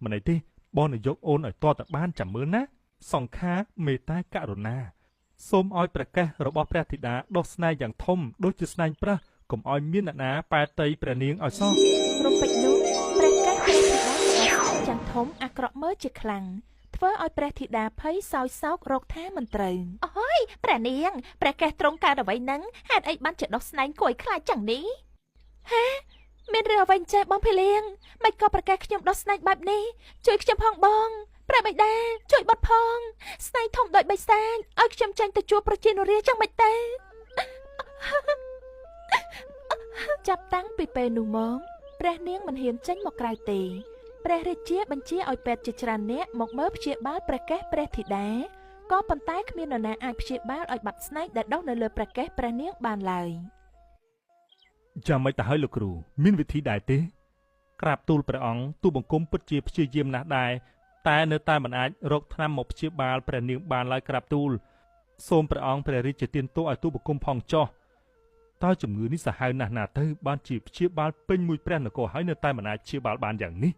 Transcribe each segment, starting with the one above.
មិនអីទេបងនឹងយកអូនឲ្យតតែបានចាំមើលណាសង្ខាមេត្តាករុណាសូមឲ្យព្រះកេសរបស់ព្រះធីតាដុះស្នែងយ៉ាងធំដូចជាស្នែងប្រើសកុំឲ្យមានអ្នកណាប៉ែតីព្រះនាងឲ្យសោះ រំពេចនោះព្រះកេសព្រះធីតាក៏ដុះស្នែងយ៉ាងធំអាក្រក់មើលជាខ្លាំងធ្វើឲ្យព្រះធីតាភ័យសោយសោករកថាមិនត្រូវអូយព្រះនាងព្រះកេសទ្រង់កើតអ្វីនឹងហេតុអីបានជាដុះស្នែងគួរឲ្យខ្លាចចឹងនេះហាមានរឿងអ្វីចេះបងភីលៀងមិនក៏ព្រះកេសខ្ញុំដុះស្នែងបែបនេះជួយខ្ញុំផងបងព្រះបិតាជួយបត់ផងស្នែងធំដូចបិសាចឲ្យខ្ញុំចាញ់ទៅជួបប្រជានុរាចឹងមិនទេចាប់តាំងពីពេលនោះមកព្រះនាងមិនហ៊ានចេញមកក្រៅទេព្រះរាជាបញ្ជាឲ្យពេទ្យជាច្រើនអ្នកមកមើលព្យាបាលព្រះកេសព្រះធីតាក៏ប៉ុន្តែគ្មាននរណាអាចព្យាបាលឲ្យបាត់ស្នែងដែលដុះនៅលើព្រះកេសព្រះនាងបានឡើយ យ៉ាងម៉េចទៅហើយលោកគ្រូមានវិធីដែរទេក្រាបទូលព្រះអង្គទូលបង្គំពិតជាព្យាយាមណាស់ដែរតែនៅតែមិនអាចរកថ្នាំមកព្យាបាលព្រះនាងបានឡើយក្រាបទូលសូមព្រះអង្គព្រះរាជទានទោសឲ្យទូលបង្គំផងចុះតើជំងឺនេះសាហាវណាស់ណាទៅបានជាព្យាបាលពេញមួយព្រះនគរហើយនៅតែមិនអាចព្យាបាលបានយ៉ាងនេះ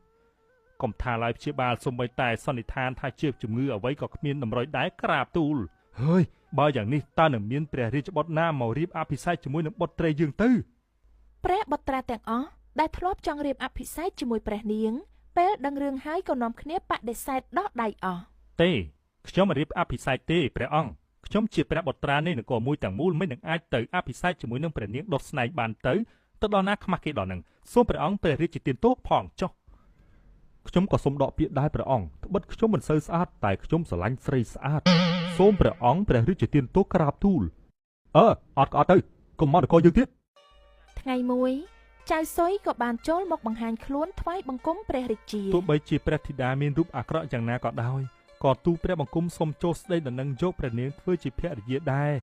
កុំថាឡើយព្យាបាលសូម្បីតែសន្និដ្ឋានថាជាជំងឺអ្វីក៏គ្មានតម្រុយដែរក្រាបទូលហើយបើយ៉ាងនេះតើនឹងមានព្រះរាជបុត្រណាមករៀបអភិសេកជាមួយនឹងបុត្រីយើងទៅ ព្រះបុត្រាទាំងអស់ដែលធ្លាប់ចង់រៀបអភិសេកជាមួយព្រះនាងពេលដឹងរឿងហើយក៏នាំគ្នាបដិសេធដោះដៃអស់ ទេខ្ញុំមិនរៀបអភិសេកទេព្រះអង្គខ្ញុំជាព្រះបុត្រានៃនគរមួយទាំងមូលមិននឹងអាចទៅអភិសេកជាមួយនឹងព្រះនាងដុះស្នែងបានទៅទៅដល់ណាខ្មាស់គេដល់នឹងសូមព្រះអង្គព្រះរាជទានទោសផងចុះខ្ញុំក៏សូមដកពាក្យដែរព្រះអង្គត្បិតខ្ញុំមិនសូវស្អាតតែខ្ញុំស្រឡាញ់ស្រីស្អាតសូមព្រះអង្គព្រះរាជទានទោសក្រាបទូលអើអត់ក៏អត់ទៅកុំមករកយើងទៀត ថ្ងៃមួយចៅសុយក៏បានចូលមកបង្ហាញខ្លួនថ្វាយបង្គំព្រះរាជា ទោះបីជាព្រះធីតាមានរូបអាក្រក់យ៉ាងណាក៏ដោយក៏ទូលព្រះបង្គំសូមចូលស្ដីដំណឹងយកព្រះនាងធ្វើជាភរិយាដែរ